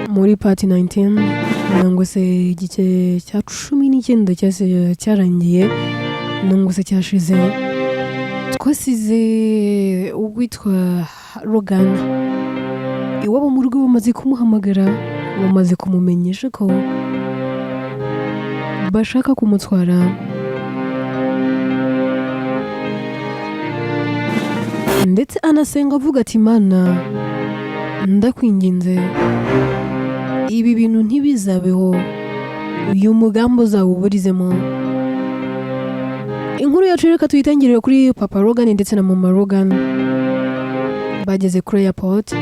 Muri part 19, nangwa se igice cya 19 cyase cyarangiye, nangwa se cyashize, twasize uwitwa Logan iwabo mu rugo bamaze kumuhamagara, bamaze kumumenyesha ko bashaka kumutwara. Ndetse anasenga avuga ati: "Mana, ndakwinginze, ibi bintu ntibizabeho, uyu mugambi uzawuburizemo." Inkuru yacu reka tuyitangirire kuri papa Logan ndetse na mama Logan bageze kuri airport,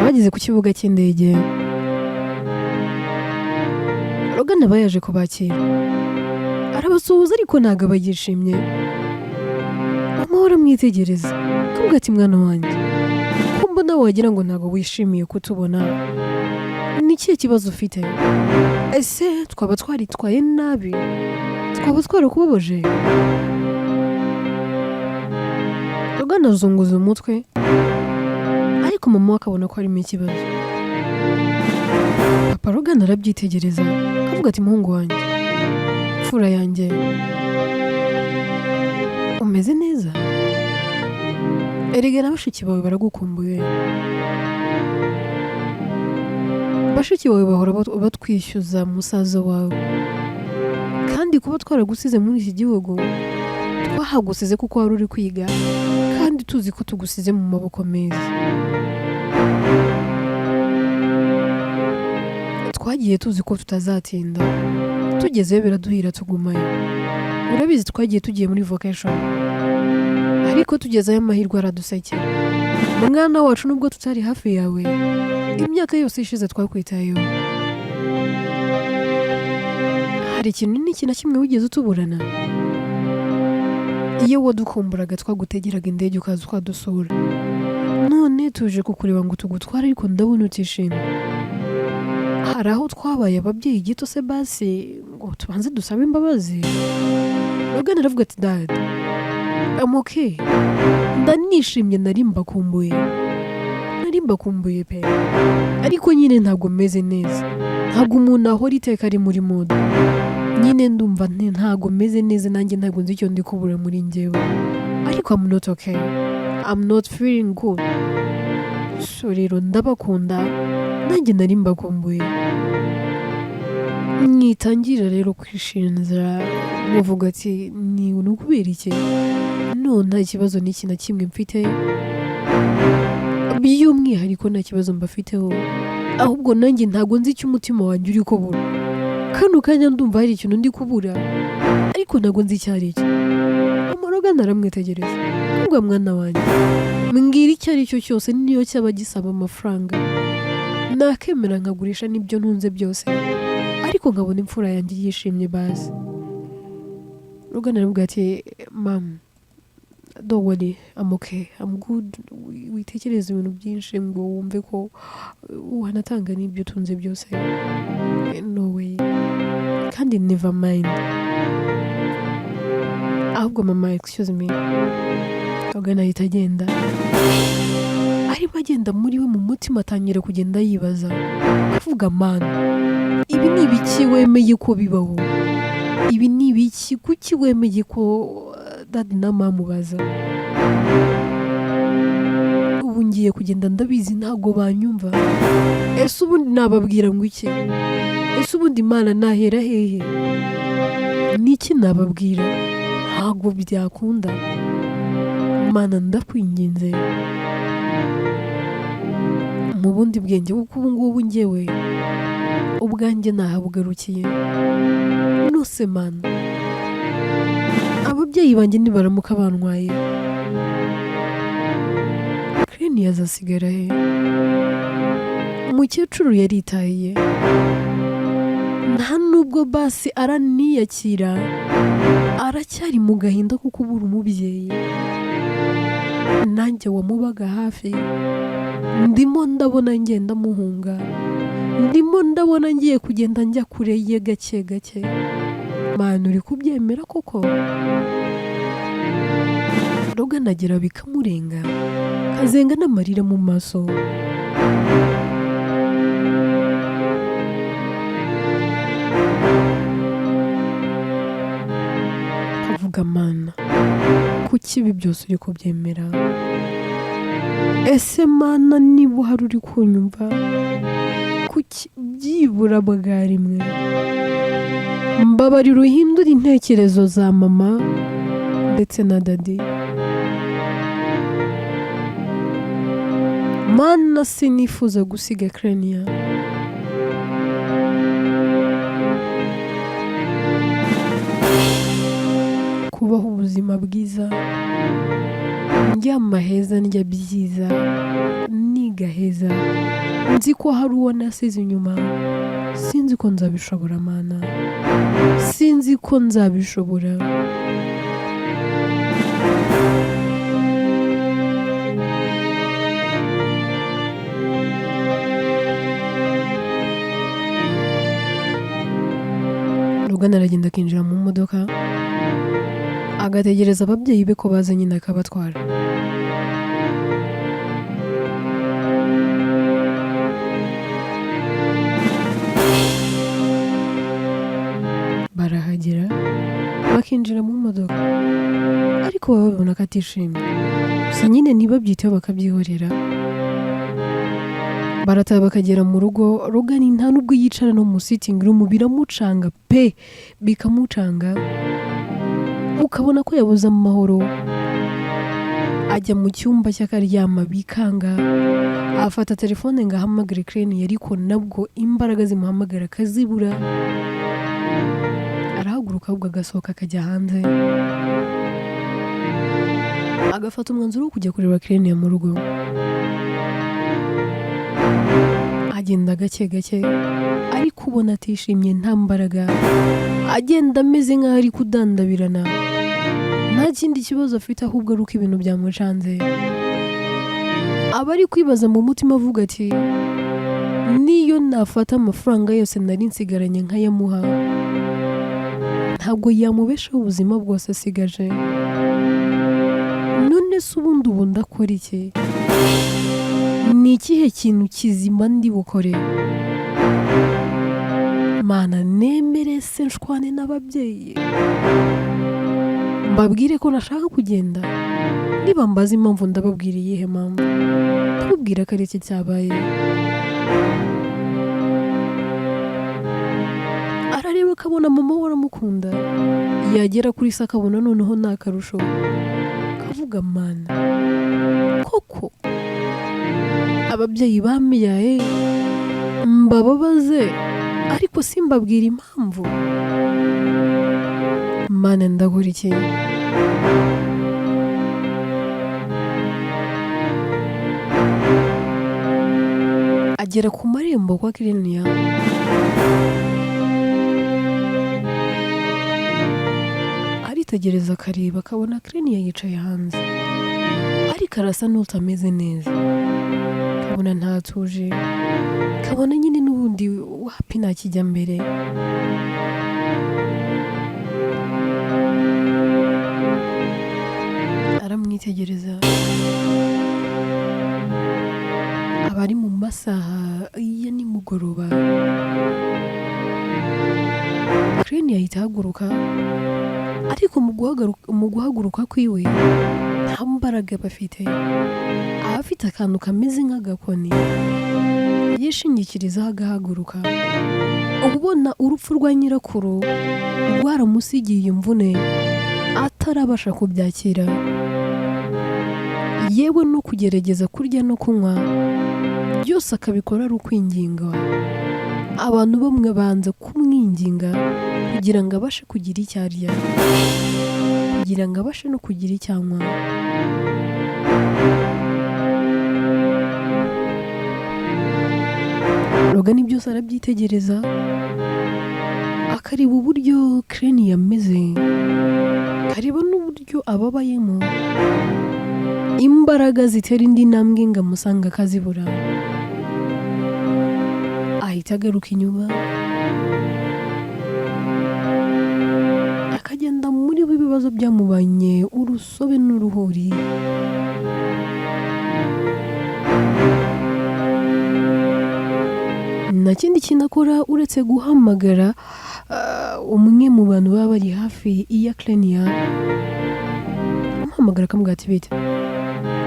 bageze ku kibuga cy'indege. Logan aba yaje kubakira, arabasuhuza, ariko ntabwo aba yishimye. Mama we aramwitegereza, akavuga ati: "Mwana wanjye, ko mbona wagira ngo ntabwo wishimiye kutubona, ni ikihe kibazo ufite? Ese twaba twaritwaye nabi? Twaba twarakubabaje?" Logan azunguza umutwe, ariko mama we akabona ko harimo ikibazo. Papa Logan arabyitegereza, akavuga ati: "Muhungu wanjye, mfura yanjye, umeze neza? Erega na bashiki bawe baragukumbuye. Bashiki bawe bahora batwishyuza musaza wawe. Kandi kuba twaragusize muri iki gihugu, twahagusize kuko wari uri kwiga, kandi tuzi ko tugusize mu maboko meza. Twagiye tuzi ko tutazatinda, tugezeyo biraduhira tugumayo. Urabizi, twagiye tugiye muri vacation, ariko tugezeyo amahirwe aradusekera. Mwana wacu, nubwo tutari hafi yawe imyaka yose ishize, twakwitayeho. Hari ikintu n'iki na kimwe wigeze utuburana? Iyo wadukumburaga twagutegeraga indege ukaza ukadusura. None tuje kukureba ngo tugutware, ariko ndabona utishimye. Hari aho twabaye ababyeyi gito se basi ngo tubanze dusabe imbabazi?" Logan aravuga ati: "Dad, I'm okay, ndanishimye. Nari mbakumbuye, nari mbakumbuye pe, ariko nyine ntabwo meze neza. Ntabwo umuntu ahora iteka ari muri mood nyine. Ndumva ntabwo meze neza nanjye, ntabwo nzi icyo ndi kubura muri njyewe, ariko I'm not okay, I'm not feeling good. So rero ndabakunda, nanjye nari mbakumbuye. Mwitangira rero kwishinja muvuga ati ni ukubera iki? No, nta kibazo n'iki na kimwe mfite by'umwihariko, nta kibazo mbafiteho. Ahubwo nanjye ntabwo nzi icyo umutima wanjye uri kubura kano kanya. Ndumva hari ikintu ndi kubura, ariko ntabwo nzi icyo ari cyo." Mama Logan aramwitegereza ngo: "Mwana wanjye, mbwira icyo ari cyo cyose, niyo cyaba gisaba amafaranga nakemera nkagurisha n'ibyo ntunze byose, ariko nkabona imfura yanjye yishimye bazi." Logan aramubwira ati: "Mum, don't worry, I'm okay, I'm good. Witekereza ibintu byinshi ngo wumve ko wanatanga n'ibyo utunze byose. No way, kandi never mind. Ahubwo mama, excuse me." Logan ahita agenda. Arimo agenda, muri we mu mutima atangira kugenda yibaza, avuga: "Mana, ibi ni ibiki wemeye ko bibaho? Ibi ni ibiki? Kuki wemeye ko daddy na mama baza? Ubu ngiye kugenda, ndabizi ntabwo banyumva. Ese ubundi nababwira ngo iki? Ese ubundi Imana nahera hehe? Niki nababwira? Ntabwo byakunda. Mana, ndakwinginze mu bundi bwenge, kuko ubu ngubu njyewe ubwanjye nahabugarukiye nose. Mana, ababyeyi banjye nibaramuka bantwaye, Kireni azasigara he? Umukecuru yaritahiye, nta nubwo basi araniyakira, aracyari mu gahinda ko kubura umubyeyi. Nanjye wamubaga hafi ndimo ndabona ngenda muhunga, ndimo ndabona ngiye kugenda njya kure ye gake gake. Mana, uri kubyemera koko?" Logan agera bikamurenga, kazenga n'amarira mu maso. Kuki ibi byose uri kubyemera? Ese Mana, niba uhari uri kunyumva, kuki byibura bwa rimwe mbabarira uhindure intekerezo za mama ndetse na daddy? Mana, sinifuza gusiga Krenia. Kubaho ubuzima bwiza, ndyama heza, ndya byiza, niga heza, nzi ko hari uwo nasize inyuma. Sinzi ko nzabishobora, Mana, sinzi ko nzabishobora. Logan aragenda akinjira mu modoka, agategereza ababyeyi be ko baza nyine akabatwara. Barahagera bakinjira mu modoka, ariko baba babona ko atishimye, gusa nyine ntibabyiteho, bakabyihorera. Barataha bakagera mu rugo. Logan nta nubwo yicara no mu sitting room, biramucanga pe, bikamucanga, ukabona ko yabuze amahoro. Ajya mu cyumba cye akaryama bikanga, afata telefone ngo ahamagare Crane, ariko nabwo imbaraga zimuhamagara akazibura. Arahaguruka ahubwo agasohoka akajya hanze, agafata umwanzuro wo kujya kureba Crane mu rugo. Agenda gake gake, ariko ubona atishimye, nta mbaraga, agenda ameze nk'aho ari kudandabirana. Nta kindi kibazo afite, ahubwo ari uko ibintu byamucanze. Aba ari kwibaza mu mutima avuga ati: "Niyo nafata amafaranga yose nari nsigaranye nkayamuha, ntabwo yamubeshaho ubuzima bwose asigaje. None se ubundi ubu ndakora iki? Ni ikihe kintu kizima ndi bukore? Mana, nemere se nshwane n'ababyeyi, mbabwire ko nashaka kugenda? Niba mbaza impamvu, ndababwira iyihe mpamvu? Ndababwira ko ari iki cyabaye?" Arareba akabona mama we aramukunda, yagera kuri se akabona noneho ni akarusho, kavuga: "Mana, koko ababyeyi bambyaye mbababaze, ariko simbabwira impamvu? Mana, ndakora iki?" Agera ku marembo kwa Kireniya, aritegereza, akareba, akabona Kireniya yicaye hanze, ariko arasa n'utameze neza, kabona ntatuje, kabona nyine n'ubundi wapi, nta kijya mbere. Aramwitegereza, aba ari mu masaha ya nimugoroba. Crane ahita ahaguruka, ariko mu guhaguruka kwiwe nta mbaraga aba afite. Aba afite akantu kameze nk'agakoni yishingikirizaho agahaguruka. Uba ubona urupfu rwa nyirakuru rwaramusigiye imvune atarabasha kubyakira, yewe no kugerageza kurya no kunywa byose akabikora ari ukwinginga. Abantu bamwe banza kumwinginga kugira ngo abashe kugira icyo arya, kugira ngo abashe no kugira icyo anywa. Logan byose arabyitegereza, akareba uburyo Crane yameze, akareba n'uburyo ababayemo. Imbaraga zitera indi ntambwe ngo amusanga akazibura, ahita agaruka inyuma, akagenda muri we ibibazo byamubanye urusobe n'uruhuri. Nta kindi kintu akora uretse guhamagara umwe mu bantu baba bari hafi ya Crenia. Amuhamagaye. Aramuhamagara akamubwira ati bite?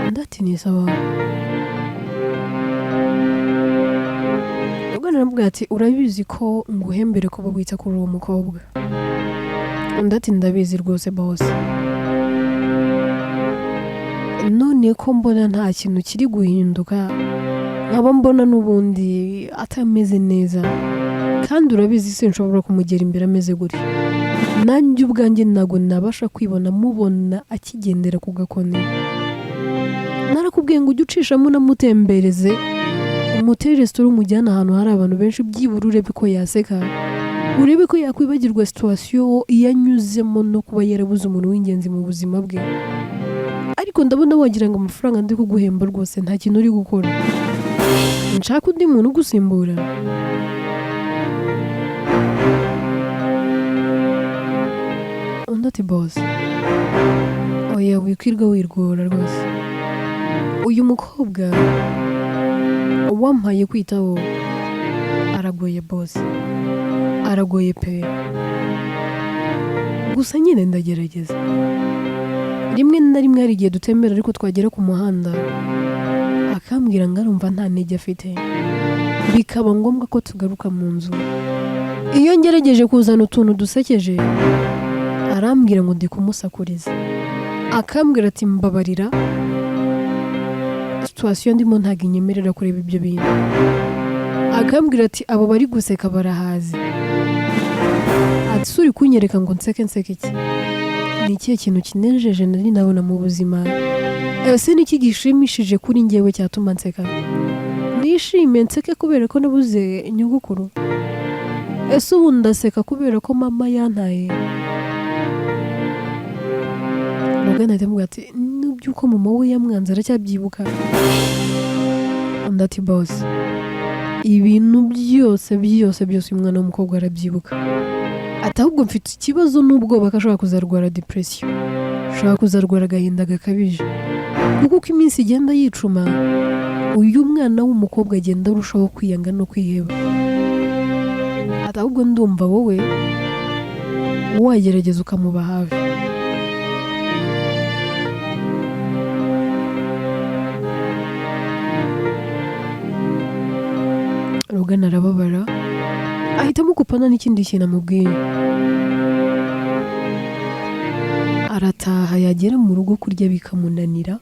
Undi ati ni sawa. Logan aramubwira ati urabizi ko nguhembere kuba wita kuri uwo mukobwa. Undi ati ndabizi rwose boss. None ko mbona nta kintu kiri guhinduka, nkaba mbona n'ubundi atameze neza, kandi urabizi sinshobora kumugera imbere ameze gutya. Nanjye ubwanjye ntabwo nabasha kwibona mubona akigendera ku gakoni. Narakubwiye ngo ujye ucishamo unamutembereze, umutere resitora umujyane ahantu hari abantu benshi, byibura urebe ko yaseka, urebe ko yakwibagirwa situation yanyuzemo no kuba yarabuze umuntu w'ingenzi mu buzima bwe. Ariko ndabona wagira ngo amafaranga ndi kuguhemba rwose nta kintu uri gukora. Nshaka undi muntu ugusimbura. Undi ati boss, oya wikwirwa wirwora rwose. Uyu mukobwa wampaye kwitaho aragoye boss, aragoye pe. Gusa nyine ndagerageza. Rimwe na rimwe hari igihe dutembera ariko twagera ku muhanda akambwira ngo arumva nta ntege afite, bikaba ngombwa ko tugaruka mu nzu. Iyo ngerageje kuzana utuntu dusekeje arambwira ngo ndi kumusakuriza, akambwira ati mbabarira, situation ndimo ntabwo inyemerera kureba ibyo bintu. Akambwira ati abo bari guseka barahazi, ati si uri kunyereka ngo nseke nseke iki? Ni ikihe kintu kinejeje nari nabona mu buzima? Ese ni iki gishimishije kuri njyewe cyatuma nseka? Nishime nseke kubera ko nabuze nyogokuru? Ese ubu ndaseka kubera ko mama yantaye? Logan ahita amubwira ati nubyuko mama we yamwanze aracyabyibuka. Undi ati boss, ibintu byose byose byose uyu mwana w'umukobwa arabyibuka. Ati ahubwo mfite ikibazo n'ubwoba ko ashobora kuzarwara depression, ashobora kuzarwara agahinda gakabije, kuko uko iminsi igenda yicuma uyu mwana w'umukobwa agenda arushaho kwiyanga no kwiheba. Ati ahubwo ndumva wowe wagerageza ukamuba hafi. Logan arababara, ahitamo gupana n'ikindi kintu amubwiye. Arataha, yagera mu rugo kurya bikamunanira,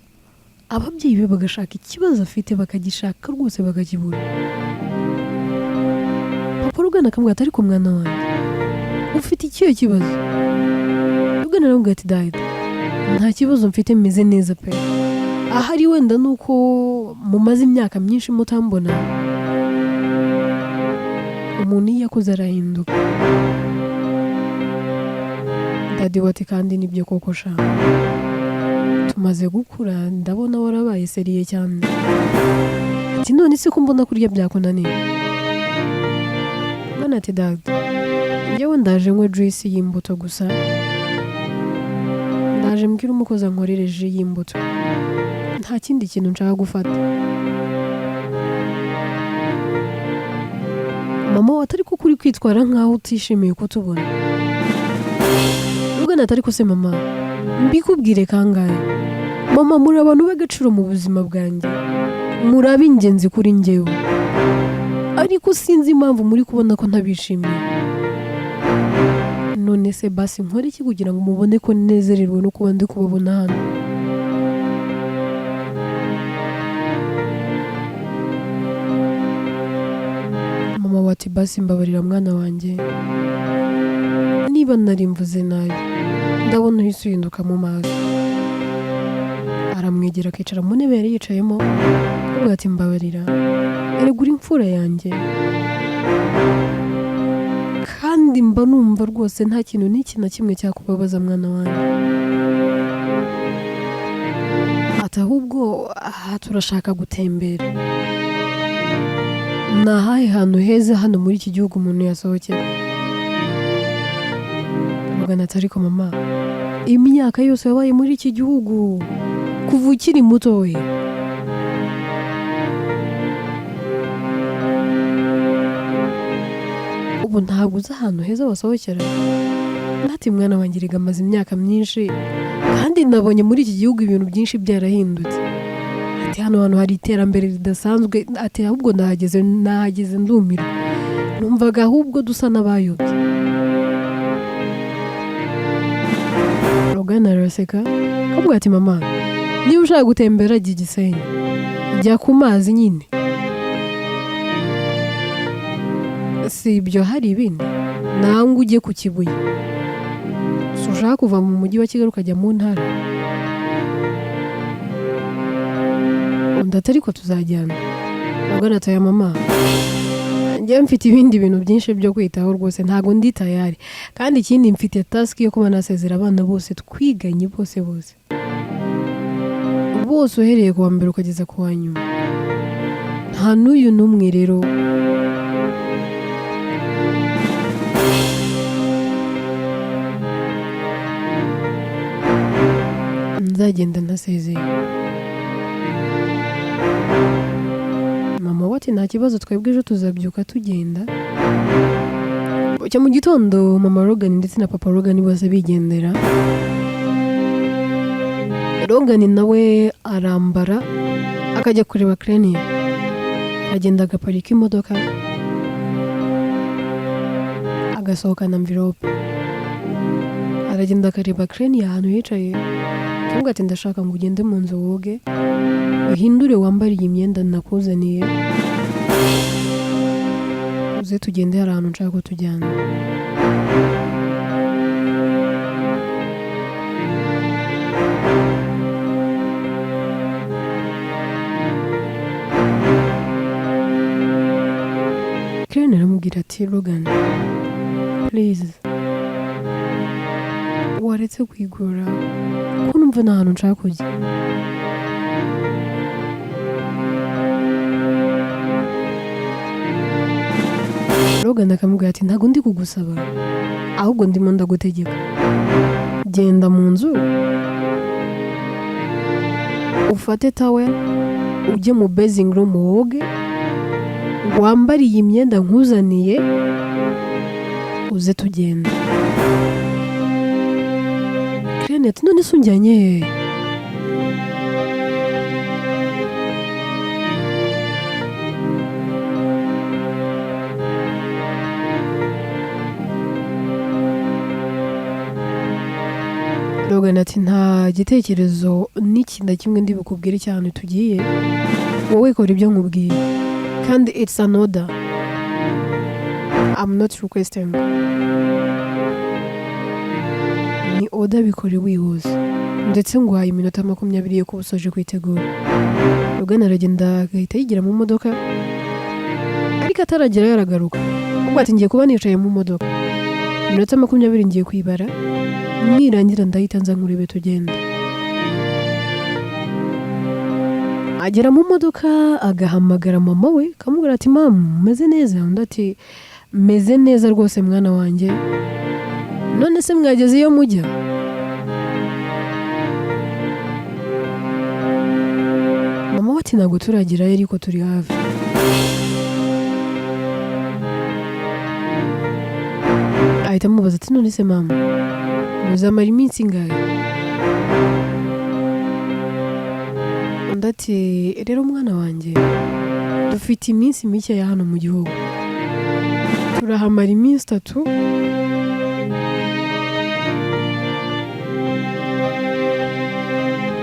ababyeyi be bagashaka ikibazo afite bakagishaka rwose bakakibura. Papa Logan akamubwira ati ariko mwana wanjye ufite ikihe kibazo? Logan aramubwira ati dada nta kibazo mfite, meze neza pe. Ahari wenda nuko mumaze imyaka myinshi mutambona, umuntu iyo akuze arahinduka. Daddy we ati kandi nibyo koko sha, tumaze gukura ndabona warabaye sérieux cyane. Ati none se ko mbona kurya byakunaniye? Mwana ati dada njyewe ndaje nywe juice y'imbuto gusa, ndaje mbwira umukozi ankorere jus y'imbuto, nta kindi kintu nshaka gufata. Mama we atari kuko uri kwitwara nkaho utishimiye kutubona. Logan ati ariko se mama mbikubwire kangahe? Mama muri abantu b'agaciro mu buzima bwanjye, muri ab'ingenzi kuri njyewe, ariko sinzi impamvu muri kubona ko ntabishimiye. None se basi nkore iki kugira ngo mubone ko nezerewe no kuba ndi kubabona hano? Mama we ati basi mbabarira mwana wanjye, niba nari mvuze nabi, ndabona uhise uhinduka mu maso. Aramwegera akicara mu ntebe yari yicayemo, avuga ati mbabarira, erega uri imfura yanjye, kandi mba numva rwose nta kintu n'iki na kimwe cyakubabaza mwana wanjye. Ati ahubwo aha turashaka gutembera, ni ahahe hantu heza hano muri iki gihugu umuntu yasohokera? Logan ati ariko mama, imyaka yose wabaye muri iki gihugu kuva ukiri mutoya, ubu ntabwo uzi ahantu heza wasohokera? Ati mwana wanjye erega amaze imyaka myinshi Kandi nabonye muri iki gihugu ibintu byinshi byarahindutse." Ati: "Hano hantu hari iterambere ridasanzwe." Ati: "Ahubwo nahageze ndumirwa, numvaga ahubwo dusa n'abayobye." Logan araseka, akavuga ati: "Mama, niba ushaka gutembera jya i Gisenyi, jya ku mazi nyine, si ibyo hari ibindi, nangwa ujye ku Kibuye. Si ushaka kuva mu mujyi wa Kigali ukajya mu ntara?" Undi ati: "Ariko tuzajyana." Logan ati: "Oya mama, njyewe mfite ibindi bintu byinshi byo kwitaho rwose, ntabwo ndi tayari. Kandi ikindi, mfite task yo kuba nasezera abana bose twiganye, bose bose bose, uhereye ku wa mbere ukageza ku wa nyuma. Nta n'uyu n'umwe rero nzagenda ntasezeye." Mama we ati: "Nta kibazo, twebwe ejo tuzabyuka tugenda." Bucya mu gitondo, mama Logan ndetse na papa Logan bose bigendera. Logan nawe arambara akajya kureba Clenia. Aragenda agaparika imodoka, agasohokana envelope, aragenda akareba Clenia ahantu yicaye, akamubwira ati: "Ndashaka ngo ugende mu nzu, woge, uhindure, wambare iyi myenda nakuzaniye, uze tugende, hari ahantu nshaka ko tujyana." Clenia aramubwira ati: "Logan, please, waretse kwigora ko numva nta hantu nshaka kujya?" Logan akamubwira ati: "Ntabwo ndi kugusaba, ahubwo ndimo ndagutegeka. Genda mu nzu, ufate towel, ujye mu bathing room, woge, wambare iyi myenda nkuzaniye, uze tugenda." Clenia ati: "None se unjyanye hehe?" Logan ati: "Nta gitekerezo n'iki na kimwe ndi bukubwire cyane tugiye. Wowe kora ibyo nkubwiye, kandi it's an order, I'm not requesting, ni order, bikore wihuse. Ndetse nguhaye iminota 20 yo kuba usoje kwitegura." Logan aragenda agahita yigira mu modoka, ariko ataragerayo aragaruka, ubwo ati: "Ngiye kuba nicaye mu modoka iminota 20, ngiye kwibara, nirangira ndahita nza nkurebe tugenda." Agera mu modoka agahamagara mama we, akamubwira ati: "Mama, umeze neza?" Undi ati: "Meze neza rwose mwana wanjye. None se mwageze iyo mujya?" Mama we ati: "Ntabwo turagerayo, ariko turi hafi." Ahita amubaza ati: "None se mama, muzamara iminsi ingahe?" Undi ati: "Rero mwana wanjye, dufite iminsi mike ya hano mu gihugu, turahamara iminsi 3,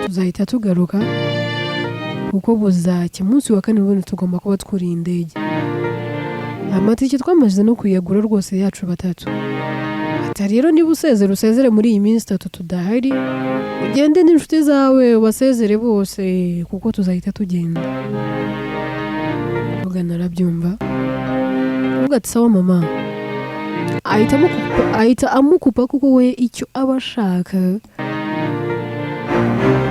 tuzahita tugaruka kuko buzacya umunsi wa kane ubundi tugomba kuba twuriye indege. Amatike twamaze no kuyagura rwose yacu batatu." Ati: "Rero niba usezera, usezere muri iyi minsi 3 tudahari, ugende n'inshuti zawe ubasezere bose kuko tuzahita tugenda." Logan arabyumva, avuga ati: "Sawa mama." Ahita amukupa kuko we icyo aba ashaka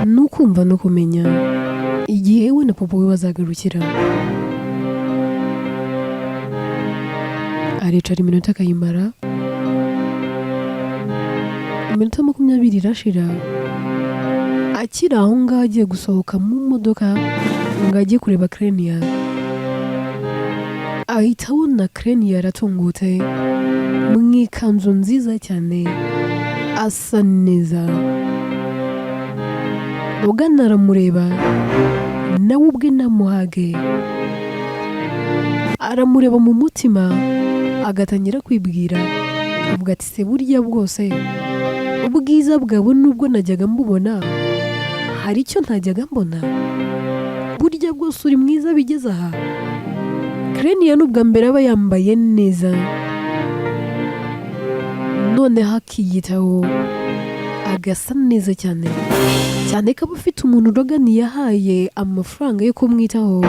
ni ukumva no kumenya igihe we na papa we bazagarukira. Aricara iminota akayimara, iminota 20 irashira akiri aho ngaho. Agiye gusohoka mu modoka ngo ajye kureba Clenia, ahita abona Clenia aratungutse mu ikanzu nziza cyane, asa neza. Logan aramureba, nawe ubwe namuhage, aramureba mu mutima agatangira kwibwira, avuga ati se burya bwose ubwiza bwawe nubwo najyaga mbubona hari icyo ntajyaga mbona, burya bwose uri mwiza bigeze aha. Krenia n'ubwa mbere aba yambaye neza, noneho akiyitaho agasa neza cyane cyane ko aba afite umuntu Logan yahaye amafaranga yo kumwitaho,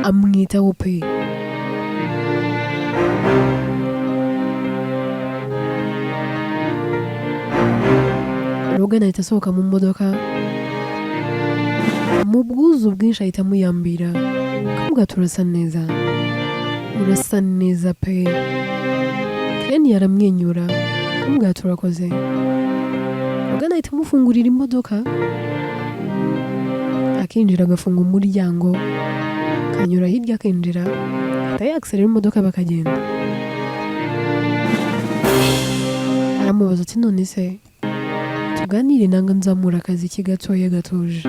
amwitaho pe. Logan ahita asohoka mu modoka mu bwuzu bwinshi, ahita amuyambira akavuga ati urasa neza, urasa neza pe. Krenia aramwenyura akamubwira ati urakoze. Logan ahita amufungurira imodoka, akinjira agafunga umuryango, akanyura hirya akinjira, ahita yakiserera imodoka bakagenda. Aramubaza ati none se tuganire nanga nzamura akaziki gatoya gatuje.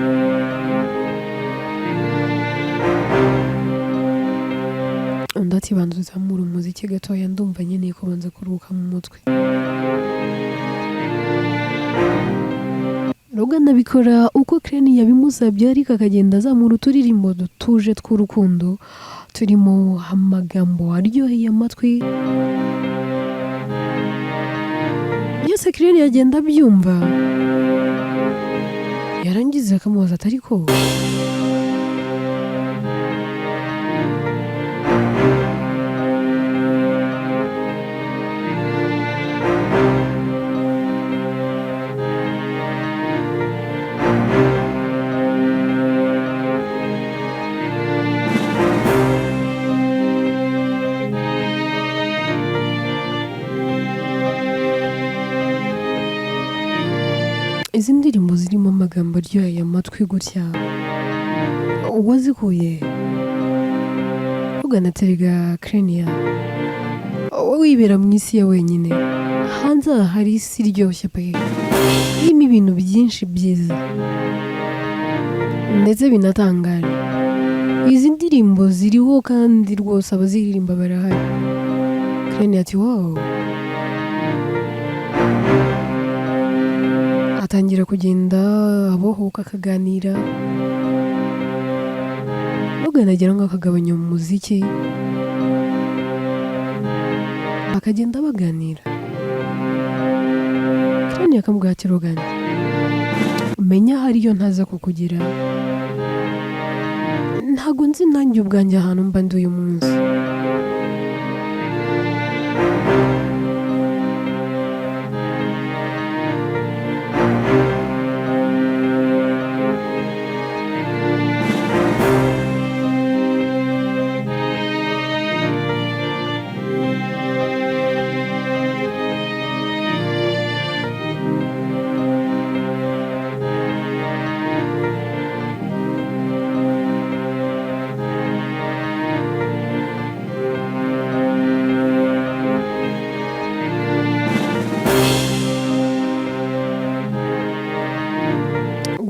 Undi ati banza uzamure umuziki gatoya, ndumva nkeneye kubanza kuruhuka mu mutwe. Logan abikora uko Krenia yabimusabye, ariko akagenda azamura uturirimbo dutuje tw'urukundo turimo amagambo aryoheye amatwi. Byose Krenia agenda abyumva, yarangiza akamubaza ati ariko izi ndirimbo zirimo amagambo aryoheye amatwi gutya uwazikuye? Logan ati erega Krenia, wowe wibera mu isi ya wenyine, hanze aha hari isi iryoshye pe, irimo ibintu byinshi byiza ndetse binatangaje. Izi ndirimbo ziriho kandi rwose abaziririmba barahari. Krenia ati wow. Atangira kugenda abohoka akaganira. Logan agera ngo akagabanya umuziki, bakagenda baganira. Krenia akamubwira ati Logan, umenya hariyo ntaza kukugira, ntago nzi nanjye ubwanjye ahantu mba ndi uyu munsi.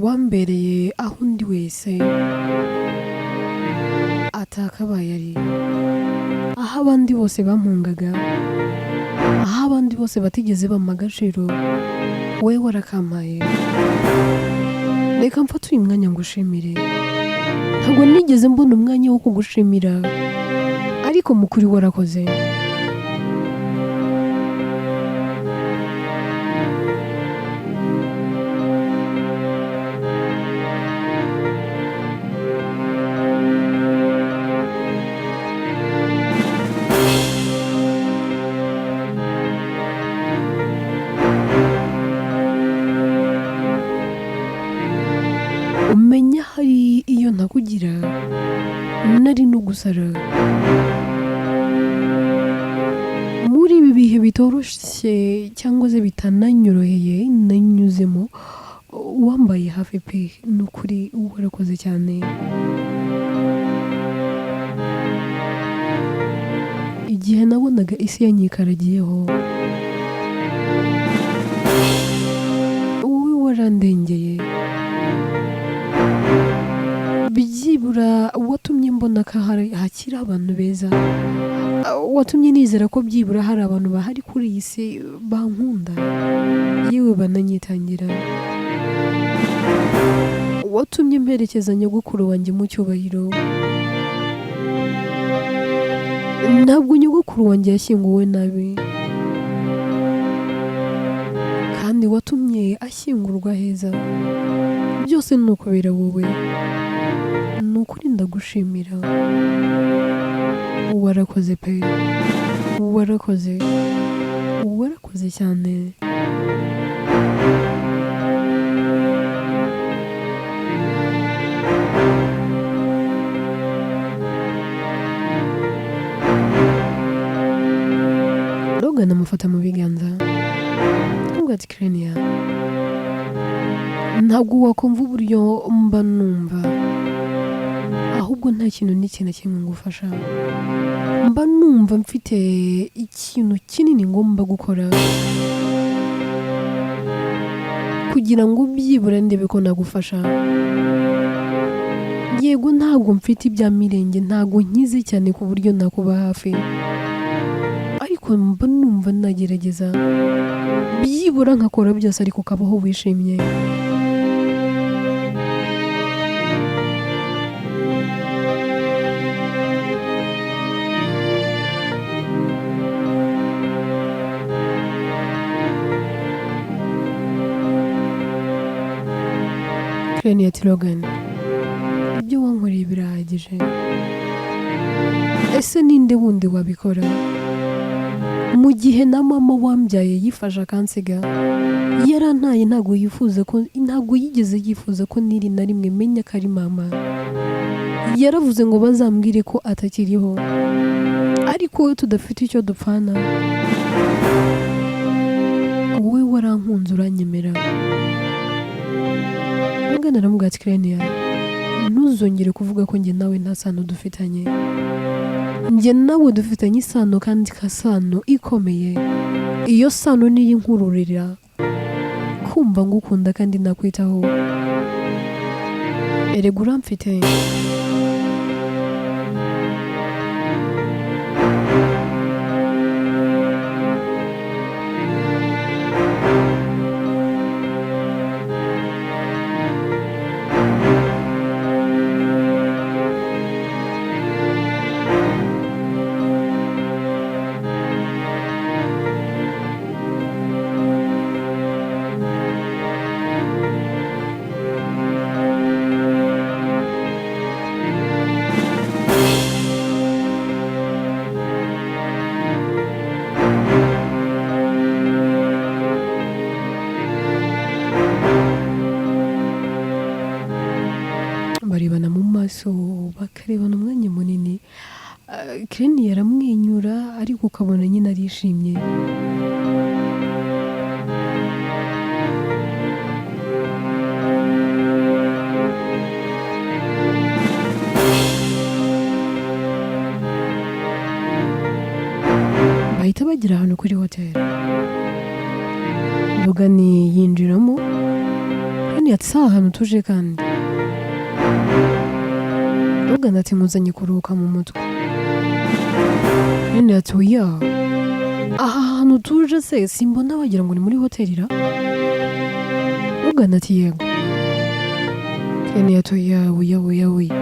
Wambereye aho undi wese atakabaye ari, aho abandi bose bampungaga, aho abandi bose batigeze bampa agaciro, wowe warakampaye. Reka mfate uyu mwanya ngushimire, ntabwo nigeze mbona umwanya wo kugushimira, ariko mu kuri warakoze. Umenya hari iyo ntakugira nari no gusara. Muri ibi bihe bitoroshye cyangwa se bitananyoroheye nanyuzemo, wambaye hafi pe, ni ukuri warakoze cyane. Igihe nabonaga isi yanyikaragiyeho, wowe warandengeye. Byibura watumye mbona ko hakiri abantu beza, watumye nizera ko byibura hari abantu bahari kuri iyi si bankunda, yewe bananyitangira. Watumye mperekeza nyogokuru wanjye mu cyubahiro. Ntabwo nyogokuru wanjye yashyinguwe nabi, kandi watumye ashyingurwa heza. Byose ni ukubera wowe, ni ukuri ndagushimira. Warakoze pe, warakoze, warakoze cyane. Logan amufata mu biganza aramubwira ati Krenia, ntabwo wakumva uburyo mba numva, ahubwo nta kintu n'iki na kimwe ngufasha. Mba numva mfite ikintu kinini ngomba gukora kugira ngo byibura ndebe ko nagufasha. Yego ntabwo mfite ibya mirenge, ntabwo nkize cyane ku buryo nakuba hafi, ariko mba numva nagerageza byibura nkakora byose, ariko ukabaho wishimye. Krenia ati Logan, ibyo wankoreye birahagije. Ese ninde wundi wabikora? Mu gihe na mama wambyaye yifashe akansiga, yarantaye, ntabwo yifuza ko, ntabwo yigeze yifuza ko niri na rimwe menya ko ari mama. Yaravuze ngo bazambwire ko atakiriho, ariko wowe tudafite icyo dupfana, wowe warankunze uranyemera. Logan aramubwira ati Krenia, ntuzongere kuvuga ko njye nawe nta sano dufitanye. Njye nawe dufitanye isano, kandi kasano ikomeye. Iyo sano niyo inkururira kumva ngukunda kandi nakwitaho. Erega uramfite. Barebana mu maso, bakarebana umwanya munini. Krenia aramwenyura, ariko ukabona nyine arishimye. Bahita bagera ahantu kuri hoteli. Logan yinjiramo, Krenia ati si ahantu tuje kandi. Logan ati nkuzanye kuruhuka mu mutwe. Krenia ati oya, aha hantu tuje se simbona wagira ngo ni muri hoteli ra? Logan ati yego. Krenia ati oya oya oya oya,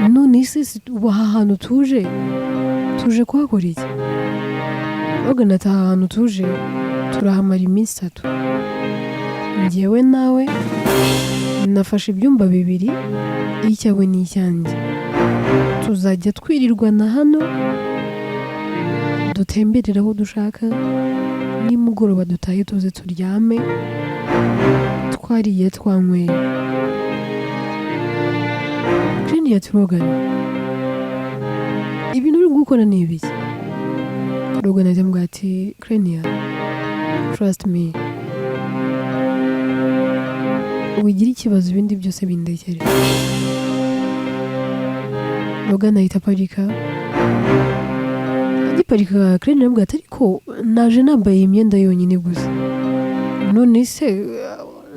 none se ubu aha hantu tuje, tuje kuhakora iki? Logan ati aha hantu tuje turahamara iminsi 3. Njyewe nawe nafashe ibyumba 2, icyawe n'icyanjye. Tuzajya twirirwana hano, dutemberere aho dushaka, nimugoroba dutahe tuze turyame twariye twanyweye. Krenia ati Logan, ibintu uri gukora ni ibiki? Logan aramubwira ati Krenia, trust me, wigira ikibazo ibindi byose bindekere. Logan ahita aparika. Agiparika Krenia aramubwira ati ariko naje nambaye iyi myenda yonyine gusa, none se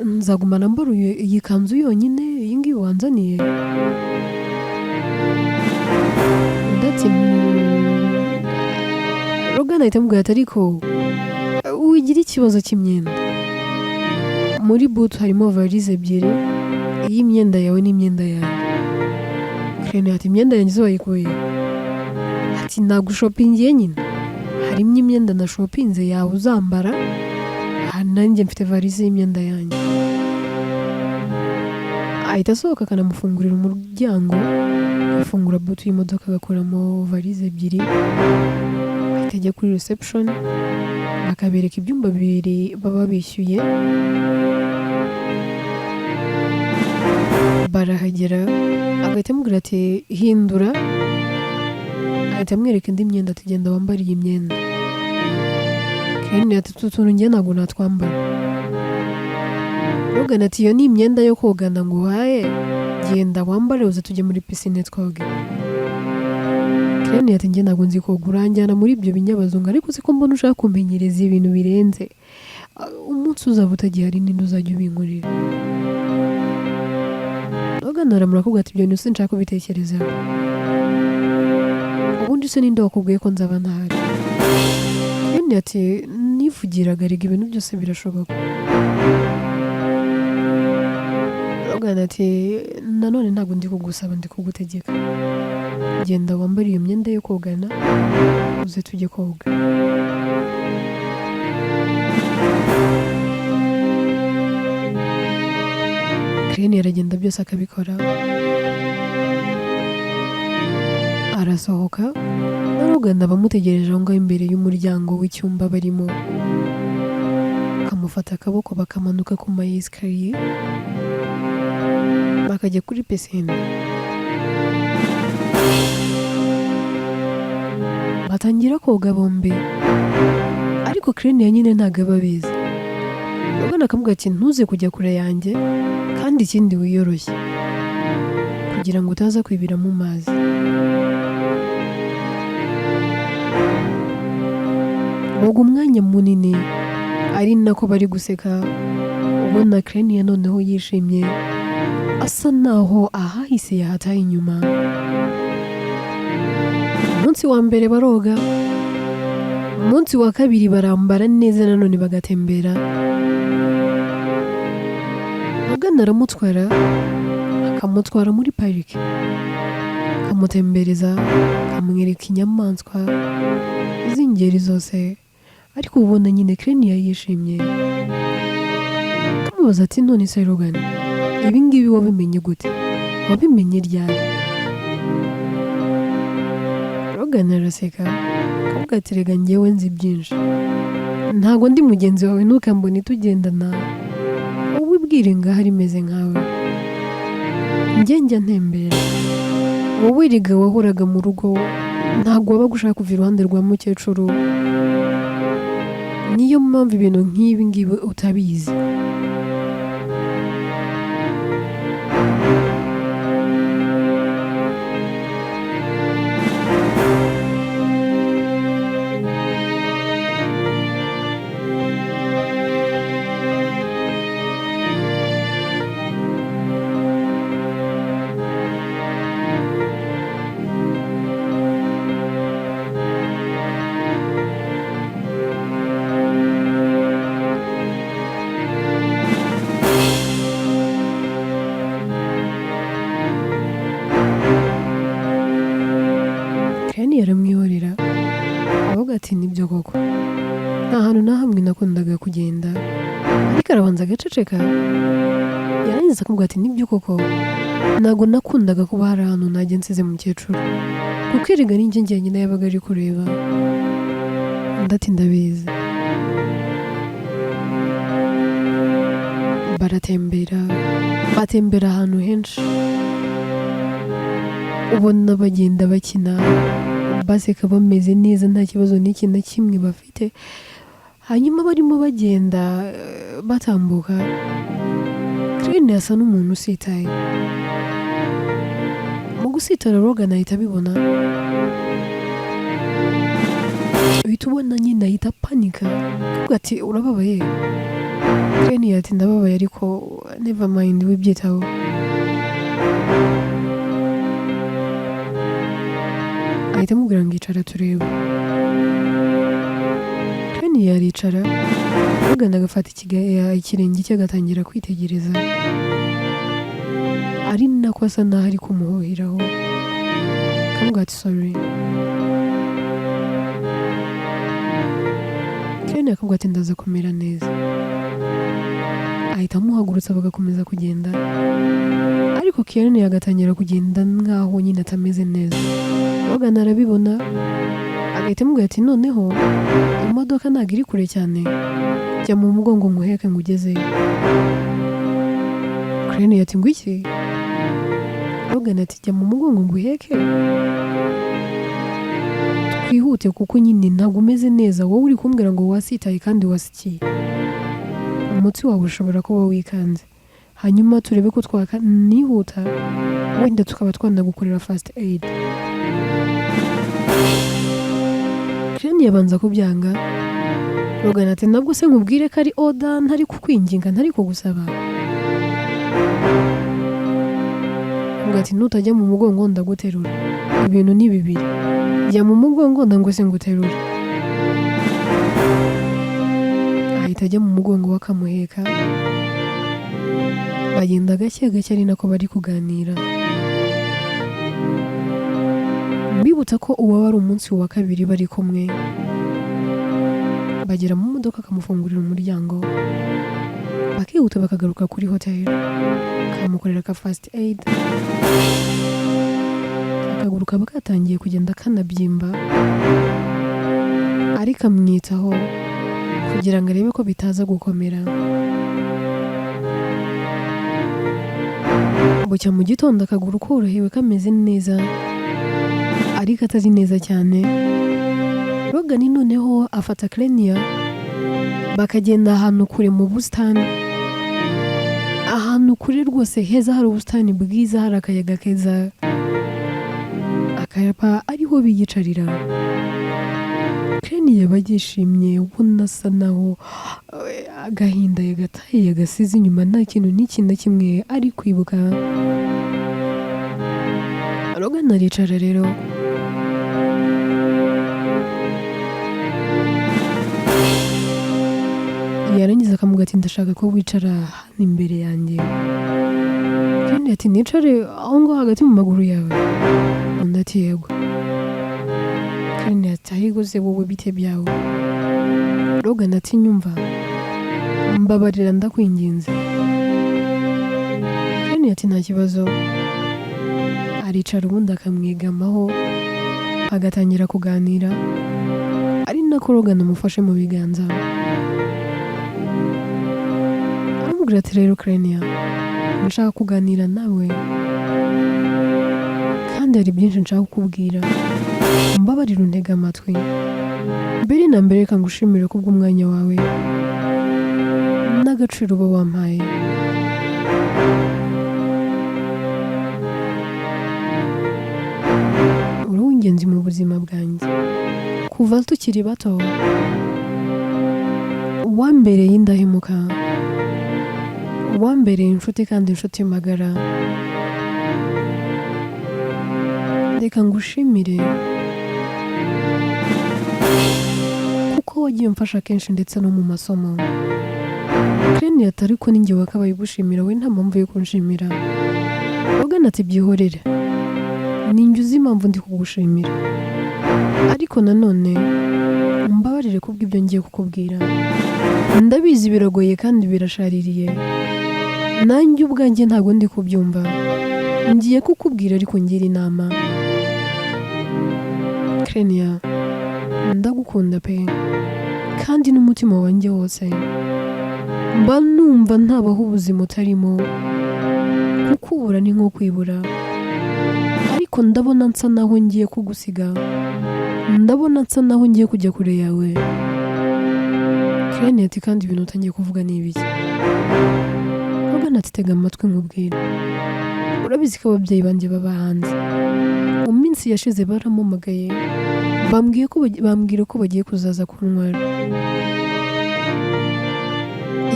nzaguma nambara iyi kanzu yonyine iyi ngiyi wanzaniye? Ati Logan ahita amubwira ati ariko wigira ikibazo cy'imyenda, muri boot harimo valise ebyiri, iy'imyenda yawe n'imyenda yanjye. Clenia ati imyenda yanjye se wayikuye? Ati nagushopingiye nyine, harimo imyenda nashopinze yawe uzambara, aha nanjye mfite valise y'imyenda yanjye. Ahita asohoka akanamufungurira umuryango, afungura boot y'imodoka agakuramo valise ebyiri, ahita ajya kuri reception bakabereka ibyumba bibiri baba bishyuye. Barahagera agahita amubwira ati hindura, ahita amwereka indi myenda ati genda wambare iyi myenda. Ken ati utu tuntu njye ntabwo natwambara. Logan ati iyo ni imyenda yo kogana nguhaye, genda wambare uze tujye muri piscine twoge. Ken ati njye ntabwo nzi koga, uranjyana muri ibyo binyabazungu, ariko siko mbona ushaka kumenyereza ibintu birenze. Umunsi uzaba utagihari ninde uzajya ubinkorera? Logan aramura ati ibyo bintu sinshaka kubitekerezaho. Ubundi se ninde wakubwiye ko nzaba ntahari? Ken ati nivugiraga rega, ibintu byose birashoboka. Logan ati nanone ntabwo ndi kugusaba, ndi kugutegeka, genda wambare iyo myenda yo kogana uze tujye koga. Ken aragenda byose akabikora, arasohoka na Logan abamutegereje aho ngaho imbere y'umuryango w'icyumba barimo, akamufata akaboko bakamanuka ku ma escalier bakajya kuri piscine, batangira koga bombi. Ariko Clenia nyine ntabwo aba abizi. Logan akamubwira ati ntuze kujya kure yanjye, kandi ikindi wiyoroshye kugira ngo utaza kwibira mu mazi. Boga umwanya munini ari nako bari guseka, ubona Clenia noneho yishimye, asa naho ahahise yahataye inyuma. Umunsi wa mbere baroga, umunsi wa kabiri barambara neza nanone bagatembera. Logan aramutwara, akamutwara muri parike, akamutembereza, akamwereka inyamaswa z'ingeri zose, ariko ubona nyine Clenia yishimye. Akamubaza ati none se Logan, ibi ngibi wabimenye gute? Wabimenye ryari? Logan araseka akavuga ati rega njyewe nzi byinshi, ntabwo ndi mugenzi wawe, ntukambone tugendana wowe ubwire ngaho rimeze nkawe, njye njya ntembera, wowe erega wahoraga mu rugo, ntabwo wabaga ushaka kuva iruhande rwa mukecuru, niyo mpamvu ibintu nk'ibi ngibi utabizi. Ken aramwihorera avuga ati nibyo koko, nta hantu na hamwe nakundaga kugenda, ariko arabanza agaceceka, yarangiza akamubwira ati nibyo koko, ntabwo nakundaga kuba hari ahantu najya nsize mukecuru, kuko erega ni njye njyenyine yabaga ari kureba. Undi ati ndabizi. Baratembera, batembera ahantu henshi, ubona bagenda bakina baseka bameze neza, nta kibazo n'iki na kimwe bafite. Hanyuma barimo bagenda batambuka, Clenia asa n'umuntu usitaye. Mu gusitara Logan ahita abibona, uhita ubona nyine ahita apanika, akavuga ati urababaye? Clenia ati ndababaye ariko never mind, wibyitaho. Ahita amubwira ngo icara turebe. Ken yaricara, Logan agafata ikirenge cye agatangira kwitegereza, ari nako asa naho ari kumuhuhiraho, akamubwira ati: "Sorry." Ken akamubwira ati: "Ndaza kumera neza." Ahita amuhagurutsa bagakomeza kugenda, ariko Karen agatangira kugenda nkaho nyine atameze neza. Logan arabibona, agahita amubwira ati: "Noneho imodoka ntabwo iri kure cyane, jya mu mugongo nguheke ngo ugezeyo." Karen ati: "Ngo iki?" Logan ati: "Jya mu mugongo nguheke twihute, kuko nyine ntabwo umeze neza. Wowe uri kumbwira ngo wasitaye kandi wasikiye, umutsi wawe ushobora kuba wikanze. Hanyuma turebe ko twakanihuta, wenda tukaba twanagukorera first aid." Ken yabanza kubyanga. Logan ati: "Nabwo se nkubwire ko ari order, ntari kukwinginga, ntari kugusaba?" Avuga ati: "Nutajya mu mugongo ndaguterura. Ibintu ni bibiri, jya mu mugongo ndangwa se nguterure." Ahita ajya mu mugongo we akamuheka, bagenda gake gake ari nako bari kuganira. Mbibutsa ko uwo wari umunsi wa kabiri bari kumwe. Bagera mu modoka akamufungurira umuryango, bakihuta bakagaruka kuri hoteli, akamukorera ka first aid. Akaguru kaba katangiye kugenda kanabyimba, ariko amwitaho kugira ngo arebe ko bitaza gukomera. Bucya mu gitondo akaguru korohewe kameze neza, ariko atari neza cyane. Logan noneho afata Clenia bakagenda ahantu kure mu busitani, ahantu kure rwose heza, hari ubusitani bwiza, hari akayaga keza, akaba ariho biyicarira. Clenia yaba yishimye, ubona asa naho agahinda yagataye, yagasize inyuma, nta kintu n'iki na kimwe ari kwibuka. Logan aricara rero, yarangiza akamubwira ati: "Ndashaka ko wicara hano imbere yanjye." Kandi ati: "Nicare aho ngaho hagati mu maguru yawe?" Undi ati: "Yego." Kandi ati: "Ahubwo se wowe bite byawe?" Logan ati: "Nyumva, mbabarira, ndakwinginze." Kandi ati: "Nta kibazo." Aricara ubundi akamwegamaho, agatangira kuganira, ari nako Logan amufashe mu biganza. Aramubwira ati: "Rero Clenia, nshaka kuganira nawe kandi hari byinshi nshaka kukubwira. Mbabarira untege amatwi. Mbere na mbere reka ngushimire kubw'umwanya wawe n'agaciro uba wampaye. Uri uw'ingenzi mu buzima bwanjye. Kuva tukiri bato wambereye indahemuka, wambereye inshuti kandi inshuti magara. Reka ngushimire kuko wagiye umfasha kenshi ndetse no mu masomo." Clenia ati: "Ariko ninjye wakabaye ugushimira, we nta mpamvu yo kunshimira." Logan ati: "Byihorere, ninjye uzi impamvu ndi kugushimira, ariko nanone mbabarire kubw'ibyo ngiye kukubwira. Ndabizi biragoye kandi birashaririye, nanjye ubwanjye ntabwo ndi kubyumva. Ngiye kukubwira ariko ngira inama. Clenia, ndagukunda pe, kandi n'umutima wanjye wose. Mba numva ntabaho ubuzima utarimo, kukubura ni nko kwibura. Ariko ndabona nsa naho ngiye kugusiga, ndabona nsa naho ngiye kujya kure yawe." Clenia ati: "Kandi ibintu utangiye kuvuga ni ibiki?" Logan ati: "Tega amatwi nkubwire. Urabizi ko ababyeyi banjye baba hanze. Mu minsi yashize barampamagaye, bambwira ko bagiye kuzaza kuntwara.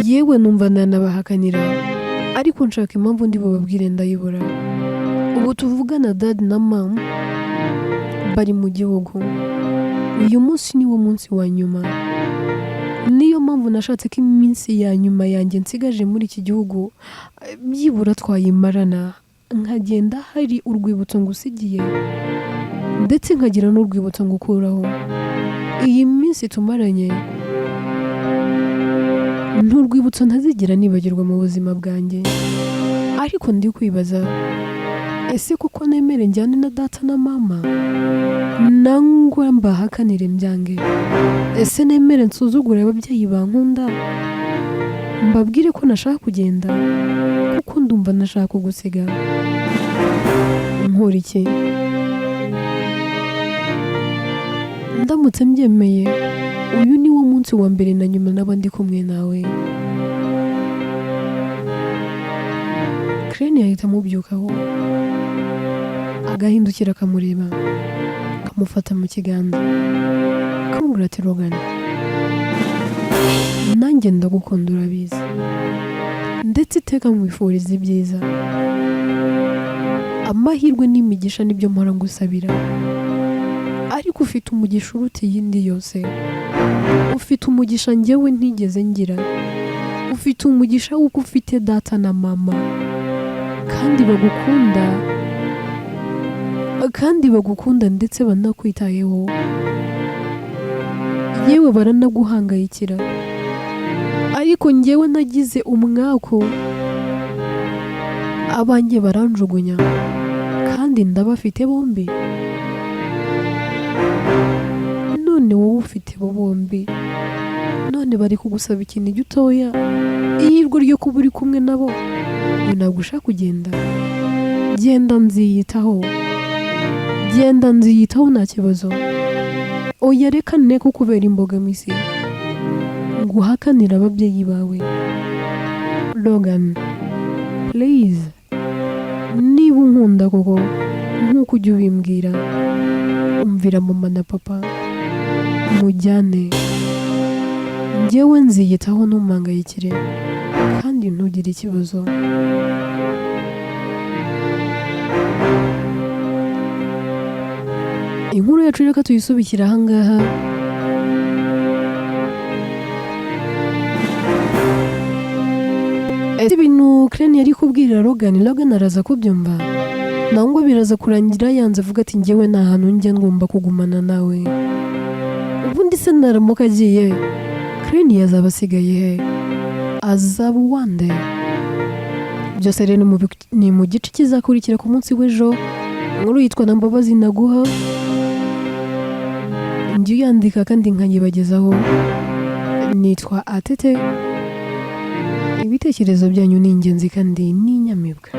Yewe numva nanabahakanira, ariko nshaka impamvu ndi bubabwire ndayibura. Ubu tuvugana dad na mom Bari mu gihugu. Uyu munsi ni wo munsi wa nyuma, niyo mpamvu nashatse ko iminsi ya nyuma yanjye nsigaje muri iki gihugu byibura twayimarana, nkagenda hari urwibutso ngusigiye, ndetse nkagira n'urwibutso ngukuraho. Iyi minsi tumaranye ni urwibutso ntazigera nibagirwa mu buzima bwanjye. Ariko ndi kwibaza, ese kuko nemere njyane na data na mama, nangwa mbahakanire mbyange? Ese nemere nsuzugure ababyeyi bankunda, mbabwire ko nashaka kugenda, kuko ndumva nashaka kugusiga? Nkora iki? Ndamutse mbyemeye, uyu ni wo munsi wa mbere na nyuma naba ndi kumwe nawe. Crane yahita amubyukaho, agahindukira akamureba, akamufata mu kiganza, akamubwira ati: "Logan, nanjye ndagukunda, urabizi, ndetse iteka nkwifuriza ibyiza, amahirwe n'imigisha nibyo mpora ngusabira. Ariko ufite umugisha uruta iyindi yose, ufite umugisha njyewe ntigeze ngira, ufite umugisha w'uko ufite data na mama kandi bagukunda, kandi bagukunda ndetse banakwitayeho, yewe baranaguhangayikira. Ariko njyewe nagize umwaku, abanjye baranjugunya, kandi ndabafite bombi. None wowe ufite bo bombi, none bari kugusaba ikintu gitoya, ihirwe ryo kuba uri kumwe nabo, ngo ntabwo ushaka kugenda. Genda nziyitaho, genda nziyitaho, nta kibazo. Oya, reka ne kukubera imbogamizi ngo uhakanire ababyeyi bawe. Logan, please, niba unkunda koko nk'uko ujya ubimbwira, umvira mama na papa, mujyane. Njyewe nziyitaho, ntumpangayikire kandi ntugire ikibazo." Inkuru yacu reka tuyisubikire ahangaha. Ese ibintu Crane yari kubwira Logan, Logan araza kubyumva, nangwa biraza kurangira yanze, avuga ati: "Njyewe nta hantu njya, ngomba kugumana nawe"? Ubundi se naramuka agiye, Crane yazaba asigaye he? Azaba uwande? Byose rero ni mu gice kizakurikira ku munsi w'ejo. Inkuru yitwa Na Mbabazi Naguha, njya uyandika kandi nkayibagezaho. Nitwa Atete. Ibitekerezo byanyu ni ingenzi kandi ni inyamibwa.